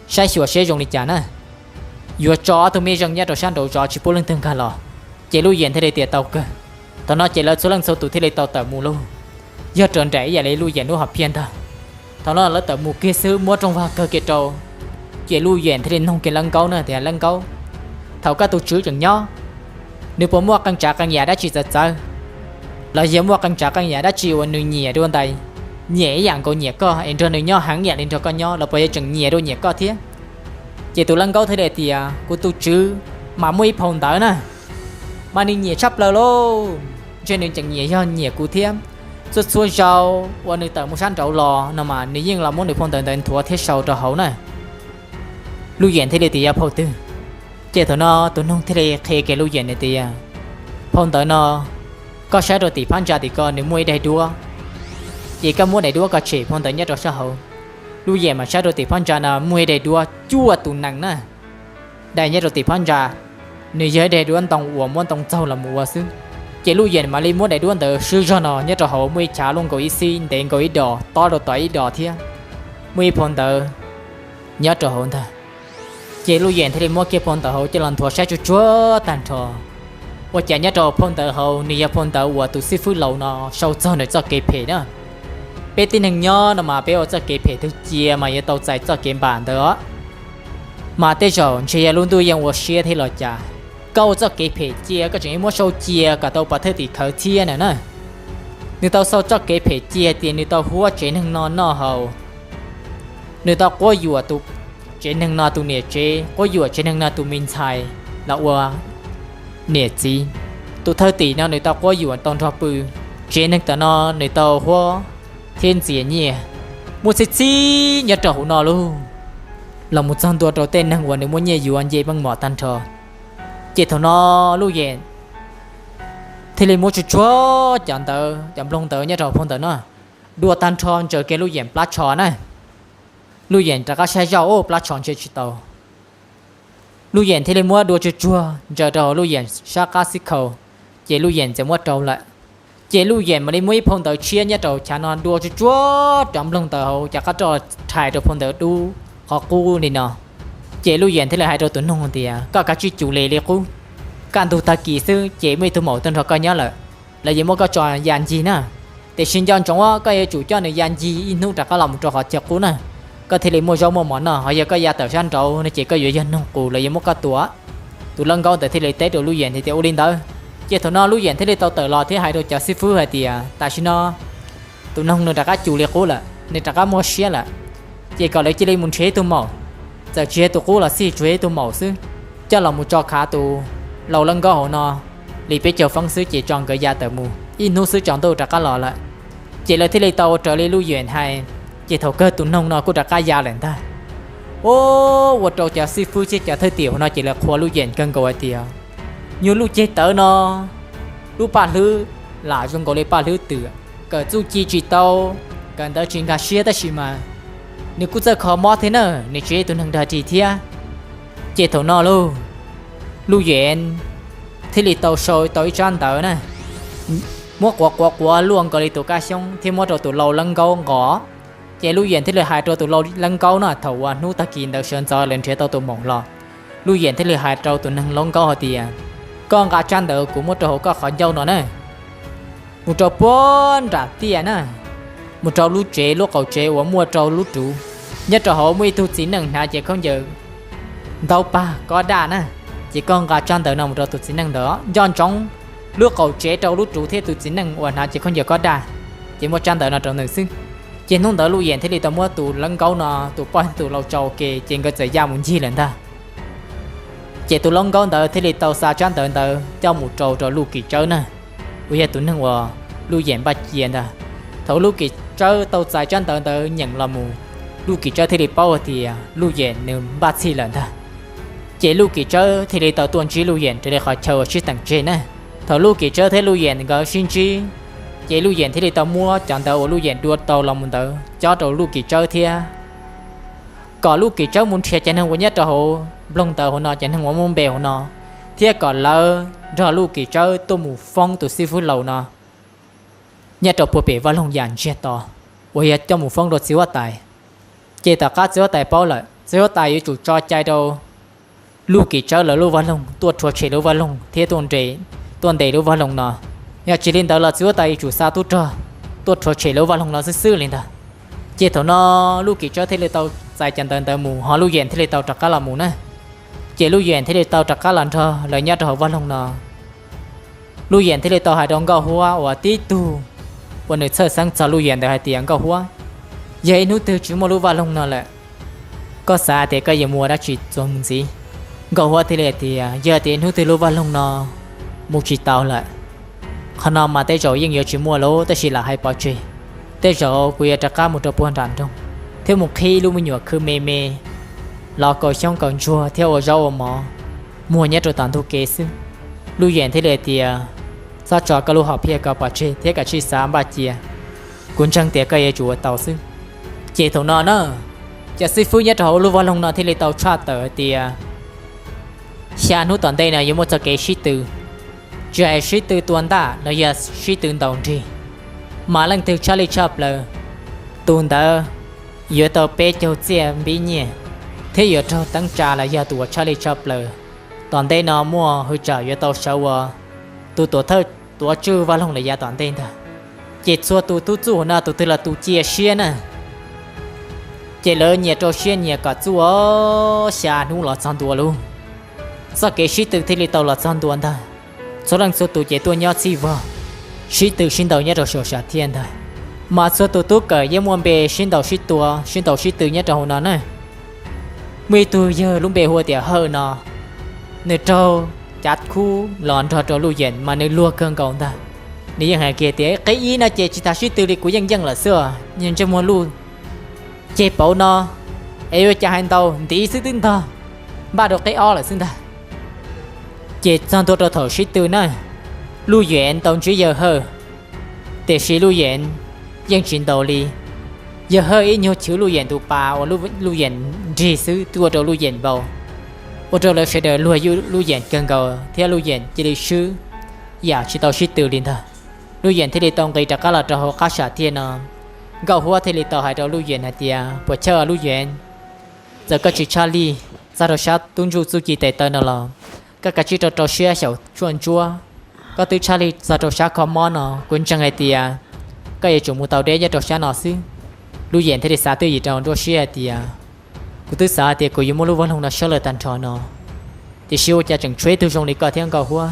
saib xyuas seb zoo li cas na. Yuav tso ob tug mej zeej nyob rau sab nraud zov tsis pub leej twg nkag los. Ces Luj Yem thiaj li tias tau kawg. Thaum no ces lawv txhua leej txhua tus thiaj li tau tawm mus lauj. Yog raws nraim ib yam li Luj Yem lub hom phiaj ntag. Thaum no lawv tawm mus kiag xwb muab rooj vag kawg kiag rau. Ces Luj Yem thiaj li noog kiag Lawv Nkaub na tias, Lawv Nkaub, thaum koj tus tswv tseem nyob, nws puas muaj qee tsav qee yam dab tsi txawv txawv, los yog muaj qee tsav qee yam dab tsi uas nws nyiam dua ntais, nyiam ib yam nkaus nyiam koj es nrog nws nyob heev ib yam li nrog koj nyob los puas yog tseem nyiam dua nyiam koj thiab? Ces tus Lawv Nkaub thiaj li tias, kuv tus tswv mas muaj ib phau ntawv na, mas nws nyiam tshaj plaws lauj. Ntshe nws tseem nyiam yog nyiam kuv thiab. Txhua txhua zaus uas nws tawm mus sab nraud los no mas nws yeej los muab nws phau ntawv ntawd nthuav thiab sau rau hauv na. Luj Yem thiaj li tias, yog phau twg? Ces thaum no tus noog thiaj li qhia kiag Luj Yem tias, phau ntawv no, koj saib rau tim phab ntsa tim ko nws muaj ib daim duab, ces koj muab daim duab ko tshem phau ntawv nyob rau sab hauv. Luj Yem mas saib rau tim phab ntsa no muaj ib daim duab cuaj tus nees na, dai nyob rau tim phab ntsa. Nws yog ib daim duab ntoo uas muab ntoo txaug los mus ua xwb. Ces Luj Yem mam li muab daim duab ntawd swb zog no nyob rau hauv muaj ib chav luaj nkaus ib xib ntev nkaus ib dos tob rau tom ib dos thiab muaj ib phau ntawv nyob rau hauv ntag. Ces Luj Yem thiaj li muab kiag phau ntawv hauv coj los nthuav saib tsuag tsuag tag nrho. Ua cas nyob rau phau ntawv hauv nws yog phau ntawv uas tus xib fwb laus no sau txog nws txoj kev phem na. Peb tib neeg nyob no mas peb ua txoj kev phem twg cia mas yuav tau txais txoj kev npam ntawd os. Mas tej zaum ntshe yog lub ntuj yeej ua siab thiab los cas, koj ua txoj kev phem cia koj tseem muab sau cia kom tau pov thawj tim khawv thiab na na. Nws tau sau txoj kev phem cia tias nws tau huab tsev neeg no noj haus, nws tau quab yuam tus tsev neeg no tus niam tsev, quab yuam tsev neeg no tus me ntxhais los ua niam txiv. Tus thawj tim no nws tau quab yuam tau nrog pw, tsev neeg tom no nws tau huab thiab ntxias nyiaj, muaj txhij txhib nyob rau hauv no lauj, los mus txog ntua rau tej neeg uas nws muaj nyiaj yuav nce meej mom tag nrho. Ces thaum no Luj Yem thiaj li muab tsuag tsuag cov ntawv, cov nploog ntawv nyob rau phau ntawv no dua tag nrho ntsaws kiag Luj Yem plab tsho na. Luj Yem rov qab saib zoj, ub, plab tsho ntshe tsis tau. Luj Yem thiaj li muab dua tsuag tsuag ntsaws rau hauv Luj Yem sab qab xib khau, ces Luj Yem txawm muab rau lawm. Ces Luj Yem mam li muab ib phau ntawv tshiab nyob rau chav no dua tsuag tsuag cov nploog ntawv hauv cov qab roj rhais rau phau ntawv dub qhov qub li no. Ces Luj Yem thiaj li hais rau tus noog tias, koj kav tsij cum li li qub, kaj ntug tag kis xwb ces muaj ib tug maum tuaj nrog koj nyob lawm, lawv yuav muab koj tso ya ncig na. Tiam sis nco ntsoov koj yuav tsum coj nws ya ncig ib hnub rov qab los mus rau qhov chaw qub na, koj thiaj li muaj zaub muaj mov noj. Ho yog koj ya tawm sab nraud no ces koj yuav yog noog qus, lawv yuav muab koj tua. Tus Lawv Nkaub ntawd thiaj li teb rau Luj Yem hais tias, ua li ntawd. Ces thaum no Luj Yem thiaj li tau tawm los thiab hais rau cov xib fwb hais tias, tam sim no tus noog nws rov qab cum li qub lawm, nws rov qab muaj siab lawm, ces kom lawv cia li mus nrhiav ib tug maum, txawm tsis yog tus qub los xij, tsuas yog ib tug maum xwb, coj los mus tso khav tus laus Lawv Nkaub hauv no li peb caug feeb xwb ces tso nkawd ya tawm mus, ib hnub xwb tsaus ntuj rov qab los lawm. Ces lawv thiaj li tau ua raws li Luj Yem hais, ces thaum kawg tus noog no kuj rov qab ya lawm ntag. Ua rau cov xib fwb thiab cov thawj tim hauv no ces lawv qhuas Luj Yem kawg nkaus hais tias, nyuag Luj Ceg Tawv no, lub paj hlwb lam zoo nkaus li paj hlwb twm, kawm txuj ci tsis tau, kawm ntawv tsis nkag siab tab sis mas nws kuj txawj kho mob thiab na, nws tsis yog tus neeg dag dig thiab. Ces thaum no lauj, Luj Yem thiaj li tau sau tau ib tsab ntawv na, muab quav quav quav luaj nkaus li tus kab xyoob thiab muab rau tus laus Lawv Nkaub nqos. Ces Luj Yem thiaj li hais rau tus laus Lawv Nkaub na, thaum uas hnub tag kis ntawd sawv ntxov lawv nrhiav tau tus maum los, Luj Yem thiaj li hais rau tus neeg Lawv Nkaub hais tias, koj nqa tsab ntawv kuv muab rau hauv koj qhov ncauj no na, mus rau puag nram tiaj na, mus rau lub tsev, lub qaum tsev uas muaj rau lub ruv, nyob rau hauv muaj ib tug txiv neej hnav cev khaub ncaws ntaub pag kob daj na. Ces koj nqa tsab ntawv no mus rau tus txiv neej ntawd, nco ntsoov lub qaum tsev rau lub ruv thiab tus txiv neej uas hnav cev khaub ncaws kob daj, ces muab tsab ntawv no rau nws xwb. Ces hnub ntawd Luj Yem thiaj li tau muab tus laub nkaub no, tus poj tus lau tsau ua ke, ces nkawd txawm ya mus ncig lawm ntag. Ces tus laub nkaub ntawd thiaj li tau xa tsab ntawv ntawd coj mus rau rau Luj Kim Tsawb na, uas yog tus neeg uas Luj Yem npaj cia ntag. Thaum Luj Kim Tsawb tau txais tsab ntawv ntawd nyeem los mus, Luj Kim Tsawb thiaj li paub hais tias Luj Yem nws npaj txhij lawm ntag. Ces Luj Kim Tsawb thiaj li tau tuaj ntsib Luj Yem raws li qhov chaw uas sib teem tseg na. Thaum Luj Kim Tsawb thiab Luj Yem nkawd sib ntsib, ces Luj Yem thiaj li tau muab cov ntawv uas Luj Yem dua tau los mus ntawd cob rau Luj Kim Tsawb thiab, kom Luj Kim Tsawb mus nrhiav cov neeg uas nyob rau hauv nplooj ntawv hauv no, cov neeg uas muaj npe hauv no, thiab kom lawv nrog Luj Kim Tsawb tuaj mus foob tus xib fwb laus no nyob rau puag pem vaj loog yam ntsiag to, uas yog coj mus foob rau txiv huab tais. Ces tom qab txiv huab tais paub lawm, txiv huab tais yuav tsum tso cai rau Luj Kim Tsawb lawv lub vaj loog tuaj rhuav tshem lub vaj loog thiab tuaj nres, tuaj ntes lub vaj loog no. Yog tsis li ntawd los txiv huab tais yuav tsum xa tub rog tuaj rhuav tshem lub vaj loog no xwb xwb li ntag. Ces thaum no Luj Kim Tsawb thiaj li tau txais cov ntawv ntawd mus, ho Luj Yem thiaj li tau rov qab los mus na. Ces Luj Yem thiaj li tau rov qab los nrog lawv nyob rau hauv vaj loog no. Luj Yem thiaj li tau hais rau Nkauj Huab uas tib tug uas nws txhawj xeeb txog Luj Yem ntawd hais tias, Nkauj Huab, yog ib hnub twg tsis muaj lub vaj loog no lawm, koj xav tias koj yuav mus ua dab tsi txuas mus ntxiv? Nkauj Huab thiaj li hais tias, Yog tias ib hnub twg lub vaj loog no mus tsis tau lawm, qhov no mas tej zaum yeej yuav tsis muaj lawm, tab sis lam hais pov tseg, tej zaum kuv yuav rov qab mus rau puag nram nroog thiab mus qhib ib lub me nyuam khw me me los kaus xyoob kaus ntsuag thiab ua zaub ua mov muag nyob rau tom ntug kev xwb. Luj Yem thiaj li hais tias, Txhob tso koj lub hom phiaj ko pov tseg thiab kav tsij xav npaj cia, kuv ntseeg tias koj yuav tsum ua tau xwb. Ces thaum no na, cov xib fwb nyob rau hauv lub vaj loog no thiaj li tau tshaj tawm hais tias, Xya hnub tom ntej no yuav muaj txoj kev sib tw, tsis hais sib tw tua ntaj los yog sib tw ntaus nrig, mas leej twg tshaj lij tshaj plaws, tus ntawd yuav tau peb caug txiaj npib nyiaj thiab yuav raug teeb tsa los yog tus uas tshaj lij tshaj plaws. Tom ntej no muaj hwj tsam yuav tau sawv ua tus tuam thawj tuav tswj vaj loog lawm yav tom ntej ntag. Ces txhua tus tub txuj hauv no tus twg los tus cia siab na, ces lawv nyias rau siab nyias kom txuj xya hnub los txog ntua lauj. Txoj kev sib tw thiaj li tau los txog ntua ntag. Txhua leej txhua tus ces tuaj nyob txhij vog, sib tw sib ntaus nyob rau saum sam thiaj ntag. Mas txhua tus tub kawm yeej muaj npe sib ntaus sib tua sib ntaus sib tw nyob rau hauv no na. Muaj ib tug yawg lub npe hu tias Hawj no, nws raug cav khub los nrog rau Luj Yeem mas nws luag kawg nkaus ntag. Nws yeej hais kiag tias, Qeb ib no ces tsis tas sib tw li, kuv yeej yeej lawm xwb, ntsej muag luj ceg pauv no es yuav cas hais ntau ntiv xwb twb ntog, npaj rau qeb ob lawm xwb ntag. Ces txog ntua rau thaum sib tw na, Luj Yeem tau ntsib yawg Hawj, tiam sis Luj Yeem yeej tsis ntaus li. Yawg Hawj ib nyuag chwv Luj Yeem tus pas uas Luj Yeem nrig xwb twb ua rau Luj Yeem vau, ua rau lawv sawv daws luag Luj Yeem kawg nkaus thiab Luj Yeem cia li swb yam tsis tau sib tw li ntag. Luj Yeem thiaj li tau nqis rov qab los rau hauv qab sam thiaj no. Nkauj Huab thiaj li tau hais rau Luj Yeem hais tias, Puas chawj Luj Yeem, txawm koj tsis tshaj lij txog rau sab tub ntsuj txuj ci tes taw no los koj kav tsij rau rau siab xyaum tshuaj ntsuab. Koj twb tshaj lij txog rau sab kho mob no, kuv ntseeg hais tias koj yuav tsum mus tau deb nyob rau sab no xwb. Luj Yeem thiaj li xav twj ywm rau nruab siab hais tias, Kuv twb xav hais tias kuv yuav muaj lub vaj loog no sab lawm tag nrho no, tiam sis ua cas tseem tshuav ib tug zoo li koj thiab Nkauj Huab.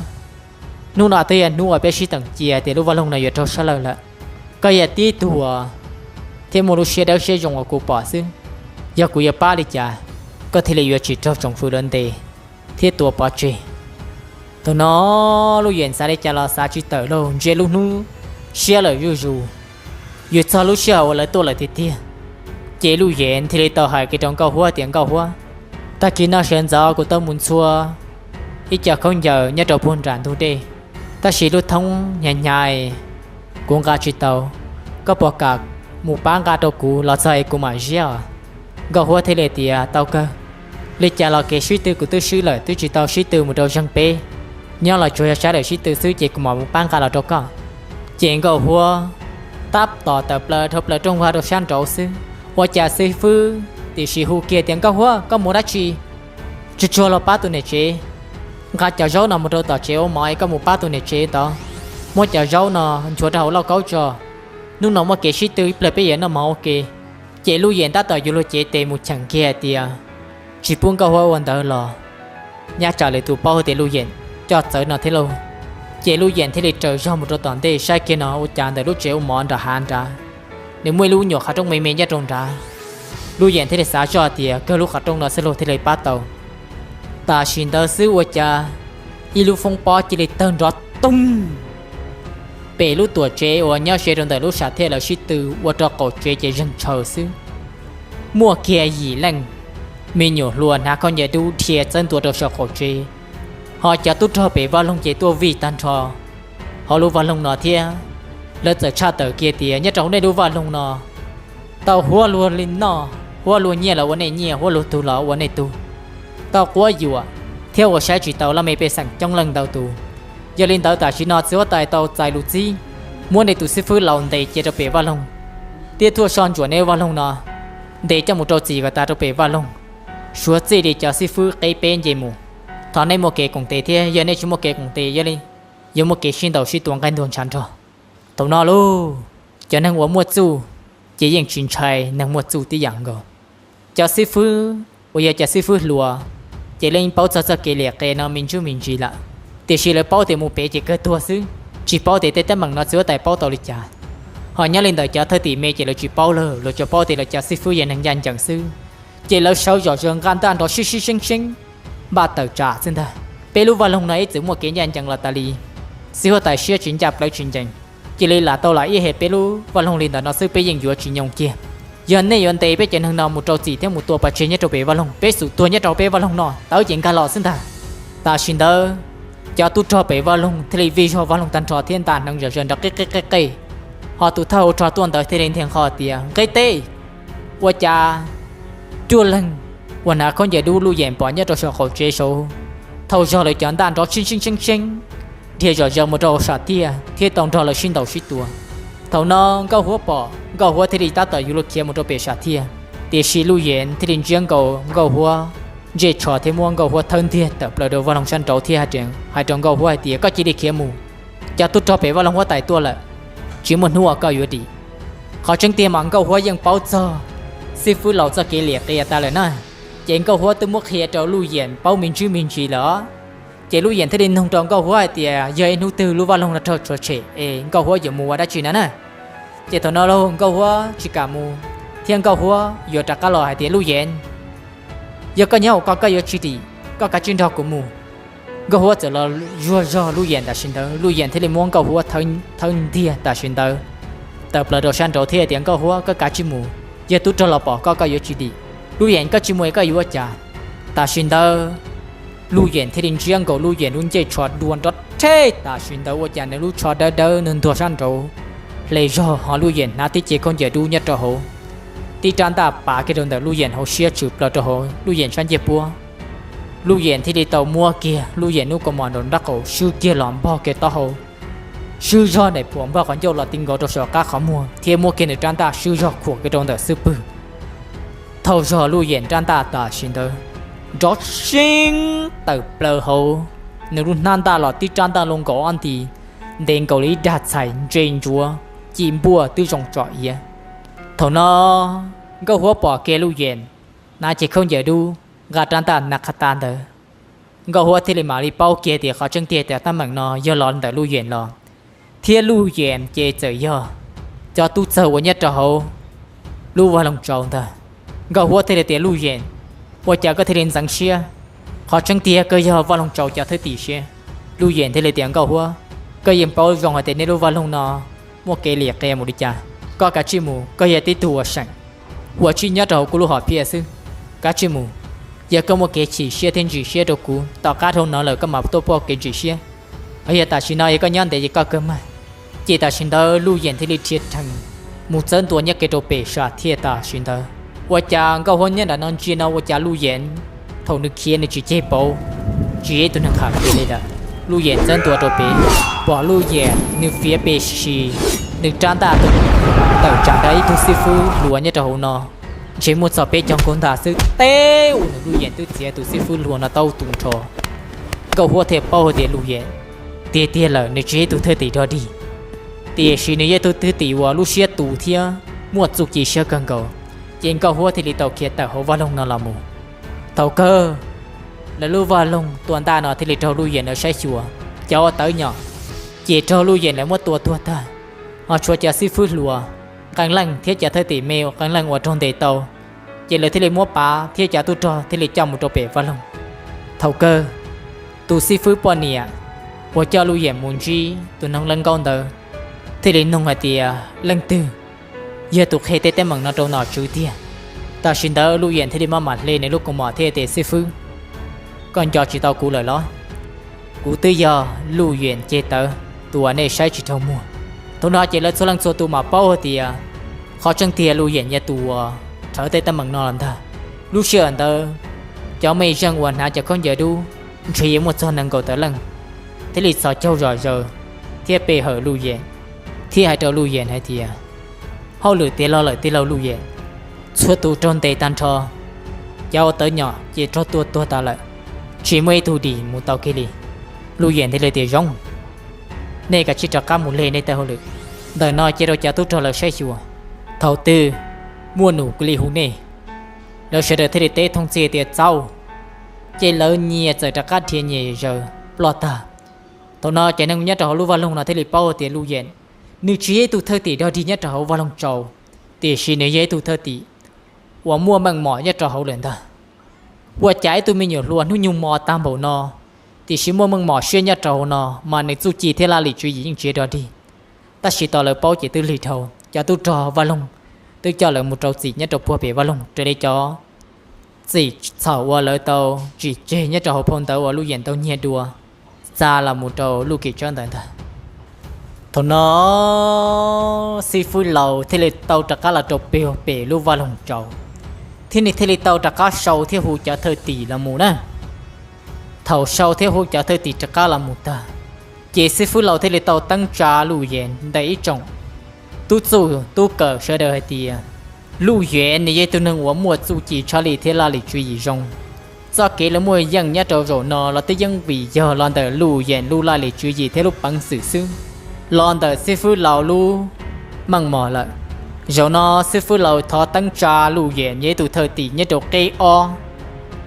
Hnub no twb yog hnub uas peb sib teem cia tias lub vaj loog no yuav raug sab lawm lawm. Koj yog tib tug uas thiaj muaj lub siab dawb siab zoo uas kuv pom xwb. Yog kuv yuav pab li cas, koj thiaj li yuav tsis raug tsoom fwv lawv ntes thiab tua pov tseg? Thaum no Luj Yeem xav li cas los xav tsis tawm lauj, ntsia lub hnub siab lawm zuj zus, yuav txog lub sij hawm uas lawv tuaj lawm tiag tiag. Ces Luj Yeem thiaj li tau hais kiag rau Nkauj Huab tias, Nkauj Huab, tag kis no sawv ntxov kuv tau mus ntxhua ib co khaub ncaws nyob rau puag nram ntug dej, tab sis lub thoob hnyav hnyav, kuv nqa tsis tau. Koj puas kam mus pab nqa rau kuv los txog es kuv mam ziab os? Nkauj Huab thiaj li tias, Tau kawg, li cas los kev sib tw kuv twb swb lawm, twb tsis tau sib tw mus rau zeeg peb, nyob los tsuas yog sab lawm sib tw xwb, ces kuv mam mus pab nqa los rau koj. Ces Nkauj Huab tab tom tawm plaws dhau plaws rooj vag rau sab nraud xwb, ua cas xib fwb tiam sis hu kiag tias, Nkauj Huab, koj mus dab tsi? Tsuag tsuag los pab tus niam tsev nqa cov zaub no mus rau tom tsev ua mov es koj mus pab tus niam tsev tod, muab cov zaub no nchuav rau hauv lauj kaub tso. Hnub no muaj kev sib tw ib pliag peb yuav noj mov ua ke. Ces Luj Yeem tab tom yuav luag cev tes mus cheem kiag hais tias, Tsis pub Nkauj Huab ua ntawd los nyab tsam lwm tus paub tias Luj Yeem coj txawv no thiab lauj. Ces Luj Yeem thiaj li raws zog mus rau tom ntej saib kiag no ua cas ntawm lub tsev ua mov nram hav nrad nws muaj ib lub nyuam qhov rooj me me nyob rau nrad. Luj Yeem thiaj li xav zoj tias kawg lub qhov rooj no xwb luag thiaj li pab tau. Tam sim ntawd xwb ua cas ib lub foob pob cia li tawg nrov toog pem lub tuam tsev uas nyob ze rau ntawm lub sam thiaj lawv sib tw ua rau qaum tsev ces zeeg tshaws xwb. Muaj kiag yim leej me nyuam hluas hnav khaub ncaws dub dhia txawb ntua rau saum qaum tsev, ho cov tub rog pem vaj loog ces tuaj vij tag nrho hauv lub vaj loog no thiab. Lawv txawm tshaj tawm kiag tias nyob rau hauv nej lub vaj loog no tau huab luag li noj, huab luag nyiaj los ua nej nyiaj, huab luag tug los ua nej tug, tau quab yuam thiab ua saib tsis taus laj mej pej xeem coob leej ntau tus. Yog li ntawd tam sim no txiv huab tais tau txais lus txib muab nej tus xib fwb laus ntes cia rau pem vaj loog, thiab tuaj soj ntsuam nej vaj loog no, ntes coj mus rau txim kom tas rau pem vaj loog. Suav txij li cov xib fwb qeb peb nce mus, thov nej muaj kev koom tes thiab, yog nej tsis muaj kev koom tes yog li yuav muaj kev sib ntaus sib tua nqaij ntuag ntshav nrog. Thaum no lauj, cov neeg uas muaj txuj ces yeej tsis ntshai neeg muaj txuj tib yam nkaus. Cov xib fwb uas yog cov xib fwb hluas ces lawv yeej paub txog txoj kev liam qe no me ntsis me ntsis lawm, tiam sis lawv paub tias mus pem ces kawg tuag xwb, tsis paub tias tej teeb meem no txiv huab tais paub tau li cas. Ho nyob li ntawm cov thwj tim me ces lawv tsis paub lawm, lawv tsuas paub tias lawv cov xib fwb yog neeg ncaj ncees xwb. Ces lawv sawv zom zaws nqa ntaj nrov sib sib seeb seeb, npaj tawm tsam xwb ntag. Peb lub vaj loog no ib txwm muaj kev ncaj ncees los tas li, txiv huab tais siab tsis ncaj plawv tsis ncees, cia li lam tau lam ib hais peb lub vaj loog li ntawm no xwb peb yeej yuav tsis nyoo kiag. Yog nej yuav ntes peb cov neeg no mus rau txim thiab mus tua pov tseg nyob rau pem vaj loog, peb xum tuag nyob rau peb vaj loog no, tawv ces nkag los xwb ntag. Tam sim ntawd cov tub rog pem vaj loog thiaj li vij zog vaj loog tag nrho thiab ntaj hneev zom zaws nrov qej qej qej qej. Ho tus thawj hauv rog tuaj ntawd thiaj li nthiag nqho tias nqe teb, ua cas cuaj leeg uas hnav khaub ncaws dub Luj Yeem pom nyob rau saum qaum tsev saud, thaum zog lawv cov ntaj nrov seeb seeb seeb seeb, dhia zom zaws mus rau hauv sam thiaj thiab tau nrog lawv sib ntaus sib tua. Thaum no Nkauj Huab pom, Nkauj Huab thiaj li tab tom yuav luag khiav mus rau pem sam thiaj, tiam sis Luj Yeem thiaj li ntsiab nkaus Nkauj Huab ntsej tsho thiab muab Nkauj Huab thawb ntiag tawm plaws rau vaj loog sab nraud thiab hais rau Nkauj Huab hais tias koj cia li khiav mus, cov tub rog pem vaj loog huab tais tuaj lawm, tsis muaj hnub uas koj yuav dim. Qhov tseeb tiag mas Nkauj Huab yeej paub txog xib fwb laus txoj kev liam qia tas lawm na, ces Nkauj Huab twb muab qhia rau Luj Yeem paub me ntsis me ntsis lawm. Ces Luj Yeem thiaj li nug rau Nkauj Huab hais tias yog ib hnub twg lub vaj loog no raug tshwm sim es Nkauj Huab yuav mus ua dab tsi na na. Ces thaum no lauj Nkauj Huab tsis kam mus, thiab Nkauj Huab yuav rov qab los hais tias Luj Yeem, yog koj nyob hauv ko koj yuav tsis dim, koj kav tsij nrog kuv mus. Nkauj Huab txawm los zuag zog Luj Yeem tam sim ntawd, Luj Yeem thiaj li muab Nkauj Huab thawb ntiag tam sim ntawd tawm plaws rau sab nraud thiab tias Nkauj Huab koj kav tsij mus, yog tub rog los pom koj koj yuav tsis dim. Luj Yeem koj tsis mus es koj yuav ua cas? Tam sim ntawd Luj Yeem thiaj li ntsiab nkaus Luj Yeem lub ncej tsho dua nrov rhe tam sim ntawd ua cas nws lub tsho dawb dawb nws ntuag sab nraud hle zog ho Luj Yeem hnav tib ce khaub ncaws dub nyob rau hauv, tib rab ntaj pav kiag rau ntawm Luj Yeem hauv siab tshwm plaws rau hauv Luj Yeem sab ncej puab. Luj Yeem thiaj li tau muab kiag Luj Yeem lub kaus mom nraum nraub qaum swb kiag los npog kiag taub hau, swb zog daim phuam npog qhov ncauj los ti nkaus rau saum qab qhov muag thiab muab kiag nws rab ntaj swb zog khuam kiag rau ntawm xub pwg. Thaum zog Luj Yeem rab ntaj tam sim ntawd nrov seeb tawm plaws hauv nws lub hnab ntaj los tib rab ntaj loj nkaus ob nti, ntev nkaus li ib dag txhais ntse ntsuav, ci npuaj twb zoo tsom iav. Thaum no Nkauj Huab pom kiag Luj Yeem hnav cev khaub ncaws dub, nqa rab ntaj na qha ta ntawd, Nkauj Huab thiaj li mam li paub kiag tias qhov tseeb tiag tias teeb meem no yog los ntawm Luj Yeem los, thiab Luj Yeem ces txawm yog cov tub txawg uas nyob rau hauv lub vaj loog tsaus ntag. Nkauj Huab thiaj li tias Luj Yeem, ua cas koj thiaj li ntxeev siab? Qhov tseeb tiag koj yog vaj loog tsaus cov thwj tim siab. Luj Yeem thiaj li tias Nkauj Huab, koj yeej paub zoo hais tias nej lub vaj loog no muaj kev liam qia mus li cas. Koj kav tsij mus, koj yog tib tug uas seem, uas tsuas nyob rau hauv kuv lub hom phiaj xwb. Kav tsij mus, yog koj muaj kev chim siab thiab ntsim siab rau kuv, tom qab dhau no lawm koj mam tuaj pom kev ntsim siab. Yog tam sim no yog koj nyob ntev ces koj kawg mag. Ces tam sim ntawd Luj Yeem thiaj li rhia rhees mus txawb ntua nyob kiag rau pem sam thiaj tam sim ntawd. Ua cas Nkauj Huab nyob nram no ntsia no ua cas Luj Yeem thaum nws khiav nws tsis ceg pauv, tsis yog ib tug neeg qham kiag li lawm. Luj Yeem txawb ntua rau pem, pom Luj Yeem nws fiav pes sis, nws rab ntaj tawm tsam nrog ib tug xib fwb hluas nyob rau hauv no, ntshe muaj txog peb caug nkaus ntag xwb, teb ua nws Luj Yeem twb txiav tus xib fwb hluas no tau tu nrho. Nkauj Huab thiaj paub hais tias Luj Yeem tiag tiag lawm, nws tsis yog ib tug thwj tim dog dig, tiam sis nws yog ib tug thwj tim uas lub siab tus thiab muaj txuj ci siab kawg nkaus. Ces Nkauj Huab thiaj li tau khiav tawm hauv vaj loog no los mus. Thaum kawg lawv lub vaj loog tua ntaj no thiaj li raug Luj Yeem lawv saib xyuas, cov uas tawv nyom ces raug Luj Yeem lawv muab tua tuag tag, ho tshuav cov xib fwb hluas qee leej thiab cov thwj tim me qee leej uas raug ntes tau, ces lawv thiaj li muab pav thiab cov tub rog thiaj li coj mus rau pem vaj loog. Thaum kawg, tus xib fwb poj niam uas coj Luj Yias mus ntsib tus noog leej nkaub ntawd thiaj li nug hais tias, leej twg yog tus qhia tej teeb meem no rau nom tswv tiag? Tam sim ntawd Luj Yias thiaj li maj mam hle nws lub kaus mom thiab tias, xib fwb, koj nco tsis tau kuv lawm los? Kuv twb yog Luj Yias ceg tawv, tus uas nej saib tsis raug muag. Thaum no ces lawv txhua leej txhua tus mam paub hais tias qhov tseeb tiag Luj Yias yog tus uas rhawv tej teeb meem no los ntag. Lub sij hawm ntawd, cov mej zeej uas hnav cov khaub ncaws dub ntshe yuav muaj txog nees nkaum tawm leej, thiaj li txhos caug zom zaws thiab pe hawm Luj Yias, thiab hais rau Luj Yias hais tias, hauj lwm tiav los lawm tij laug Luj Yias, txhua tus raug ntes tag nrho, cov uas tawv nyom ces raug tua tuag tas lawm, tsis muaj ib tug dim mus tau kiag li. Luj Yias thiaj li tias, zoo, nej kav tsij rov qab mus hle nej tej hauj lwm, ntawm no cia rau cov tub rog lawv saib xyuas, thaum twg muaj num kuv li hu nej. Lawv sawv daws thiaj li teb thooj txiag tias, txaus. Ces lawv nyias txawm rov qab dhia nyias zaws ploj tag. Thaum no cov neeg nyob rau hauv lub vaj loog no thiaj li paub tias Luj Yias, nws tsis yog ib tug thwj tim dog dig nyob rau hauv vaj loog tsaus, tiam sis nws yog ib tug thwj tim uas muaj meej mom nyob rau hauv lawm ntag. Ua cas ib tug me nyuam hluas hnub nyoog mos tag npaum no, tiam sis muaj meej mom siab nyob rau hauv no, mas nws txuj ci thiab laj lim tswv yim yeej tsis dog dig. Tab sis tau lawv paub ces twb lig dhau, cov tub rog vaj loog twb coj lawv mus rau txim nyob rau puag pem vaj loog raws li cov txim txhaum uas lawv tau tsim tseg nyob rau hauv phau ntawv uas Luj Yias tau nyiag dua xa los mus rau Luj Kim Tsawb ntawd ntag. Thaum no xib fwb laus thiaj li tau rov qab los rau pem lub vaj loog tsaus, thiab nws thiaj li tau rov qab sau thiab hu cov thwj tim los mus na. Thaum sau thiab hu cov thwj tim rov qab los mus tag, ces xib fwb laus thiaj li tau teeb tsa Luj Yias ntawm ib tsoom tub txuj tub kawm sawv daws hais tias, Luj Yias nws yog ib tug neeg uas muaj txuj ci tshaj lij thiab laj lim tswv yim zoo. Txoj kev lawv muaj yeej nyob rau zaum no los twb yeej vim yog los ntawm Luj Yias lub laj lim tswv yim thiab lub peev xwm xwb, los ntawm xib fwb laus lub meej mom lawm. Zaum no xib fwb laus thov teeb tsa Luj Yias yog ib tug thwj tim nyob rau qeb ob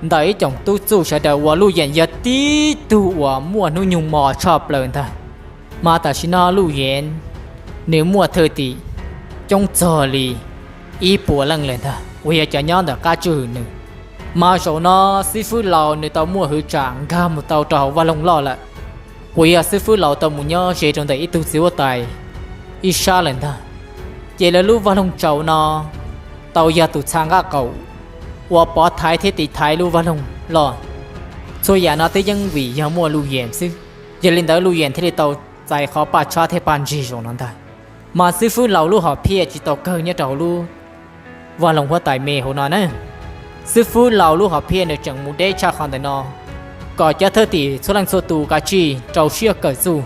ntawm ib tsoom tub txuj sawv daws uas Luj Yias yog tib tug uas muaj hnub nyoog mos tshaj plaws ntag. Mas tam sim no Luj Yias nws muaj thwj tim coob txog li ib puas leej lawm ntag uas yog cov nyob ntawm qab tswj hwm nws. Mas zaum no xib fwb laus nws tau muaj hwv tsam nkag mus tau rau hauv vaj loog loj lawm, uas yog xib fwb laus tau mus nyob ze rau ntawm ib tug txiv huab tais ib sab lawm ntag. Ces lawv lub vaj loog tsaus no tau yog tus txha nqaj qaum uas pov thaiv thiab tiv thaiv lub vaj loog loj. Txhua yam no twb yeej vim yog muaj Luj Yias xwb, yog li ntawd Luj Yias thiaj li tau txais qhov paj tshab thiab paj ntsig zaum no ntag. Mas xib fwb laus lub hom phiaj tsis tau kawg nyob rau hauv lub vaj loog huab tais me hauv no na. Xib fwb laus lub hom phiaj nws tseem mus deb tshaj qhov ntawm no, kom cov thwj tim txhua leej txhua tus kav tsij rau siab kawm txuj.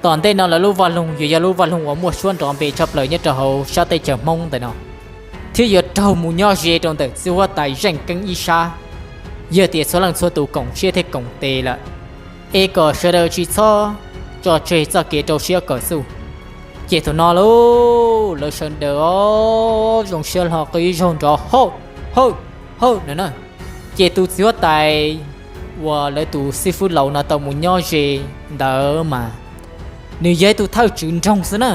Tom ntej no lawv lub vaj loog yuav yog lub vaj loog uas muaj suab nrov npe tshaj plaws nyob rau hauv sab teb chaws Hmoob ntawm no, thiab yuav raug mus nyob ze rau ntawm txiv huab tais zeej keeb ib sab. Yog tias txhua leej txhua tus koom siab thiab koom tes lawm, es kom sawv daws tsis txhob tso tseg txoj kev rau siab kawm txuj. Ces thaum no lauj, lawv sawv daws os zoo siab hlo qw ib zaug nrov hawj, hawj, hawj no na. Ces tus txiv huab tais uas lawv tus xib fwb laus no tau mus nyob ze ntawd mas nws yog ib tug thawj tswv nroog xwb na.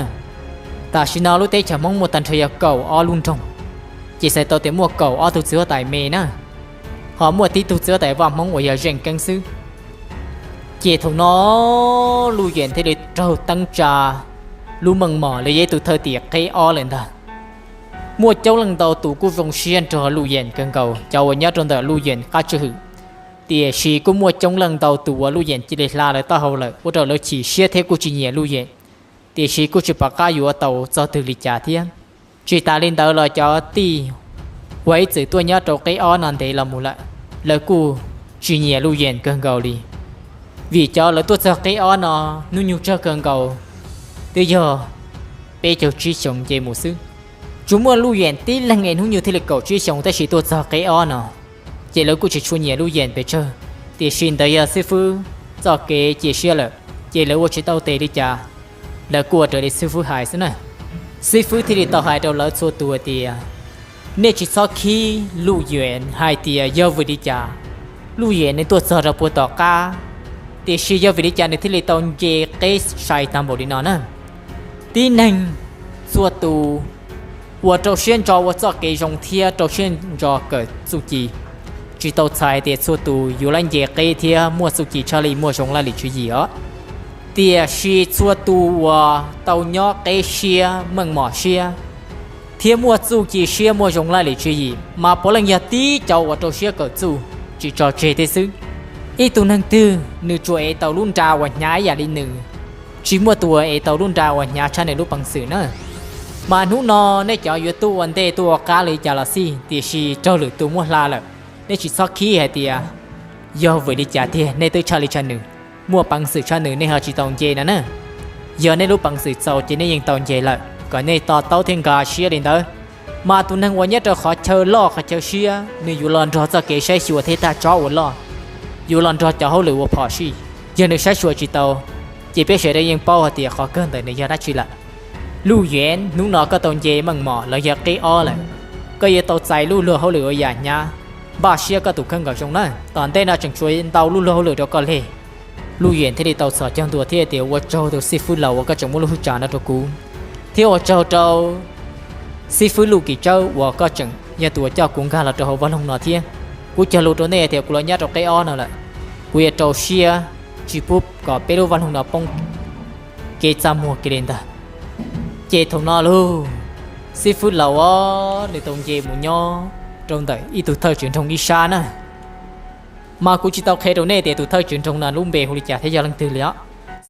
Tam sim no lub teb chaws Hmoob muaj tag nrho yog kaum ob lub nroog, ces xav tau tias muaj kaum ob tug txiv huab tais me na, ho muaj tib tug txiv huab tais vaj Hmoob uas yog zeej keeb xwb. Ces thaum no Luj Yias thiaj li raug teeb tsa lub meej mom li yog ib tug thawj tim qeb ob lawm ntag. Muaj coob leej ntau tus kuj zoo siab nrog Luj Yias kawg nkaus cov uas nyob rau ntawm Luj Yias qab tswj hwm, tiam sis kuj muaj coob leej ntau tus uas Luj Yias cia li hla lawv taub hau lawm ua rau lawv chim siab thiab kuj tsis nyiam Luj Yias, tiam sis kuj tsis pom qab yuav tau txog twg li cas thiab. Tsis tas li ntawd los cov tij uas ib txwm tuaj nyob rau qeb ob no ntev los mus lawm, lawv kuj tsis nyiam Luj Yias kawg nkaus li. Vim cov lawv tuaj txog qeb ob no hnub nyoog tsawg kawg nkaus twb yog peb caug tsib xyoos nce mus xwb. Tsuas muaj Luj Yias tib leeg es hnub nyoog thiaj li kaum tsib xyoos tab sis tuaj txog qeb ob no, ces lawv kuj tsis tshua nyiam Luj Yias pes tsawg. Tiam sis ntawd yog xib fwb txoj kev cia siab lawm, ces lawv ua tsis tau tes li cas, lawv kuj ua raws li xib fwb hais xwb na. Xib fwb thiaj li tau hais rau lawv txhua tus hais tias, nej tsis txhob khib Luj Yias hais tias yog vim li cas Luj Yias nws tuaj txog rau puag tom qab, tiam sis yog vim li cas nws thiaj li tau nce qeb sai tag npaum li no na. Tib neeg txhua tus uas rau siab ntso ua txoj kev zoo thiab rau siab ntso kawm txuj ci. Tsis tau txhais hais tias txhua tus yuav lab nce qeb thiab muaj txuj ci tshaj li muaj zoo laj lim tswv yim os. Tiam sis txhua tus uas tau nyob qeb siab meej mom siab thiab muaj txuj ci siab muaj zoo laj lim tswv yim mas puav leej yog tib cov uas rau siab kawm txuj, tsis tso tseg tej xwb. Ib tug neeg twg nws tsuas ev tau lub nra uas hnyav ib yam li nws, tsis muaj tus uas ev tau lub nra uas hnyav tshaj nws lub peev xwm na. Mas hnub no nej cov yuav tuaj ua ntej tuaj ua qab li cas los xij, tiam sis raug lwm tus muab hla lawm, nej tsis txhob khib hais tias yog vim li cas tiag, nej twb tshaj li tshaj nws, muaj peev xwm tshaj nws nej ho tsis tau nce no na. Yog nej lub peev xwm txaus ces nej yeej tau nce lawm, kom nej to taub thiab nkag siab li ntawd. Mas tus neeg uas nyob rau qhov chaw loj qhov chaw siab nws yuav los nrog txoj kev saib xyuas thiab tag tsob uas loj, yuav los nrog cov hauj lwm uas phom sij. Yog nws saib xyuas tsis tau, ces peb sawv daws yeej paub hais tias qhov kawg ntawm nws yog dab tsi lawm. Luj Yeev, hnub no koj tau nce meej mom los yog qeb ob lawm, koj yuav tau txais lub luag hauj lwm ua yam hnyav. Npaj siab koj tus kheej kom zoo na, tom ntej no tseem tshuav ntau lub luag hauj lwm rau koj leg. Luj Yeev thiaj li tau txhos caug ntua thiab tias ua tsaug tus xib fwb laus uas koj tseem muab lub hwj tsam no rau kuv, thiab ua tsaug rau xib fwb Luj Kim Tsawb uas koj tseem yog tus uas coj kuv nkag los rau hauv vaj loog no thiab. Kuv cog lus rau nej tias kuv los nyob rau qeb ob no lawm, kuv yuav rau siab tsis pub kom peb lub vaj loog no poob kev txaj muag kiag li ntag. Ces thaum no lauj, xib fwb laus os nws tau nce mus nyob rau ntawm ib tug thawj tswv nroog ib sab na. Mas kuv tsis tau qhia rau nej tias tus thawj tswv nroog no lub npe hu li cas thiab yog leej twg li os.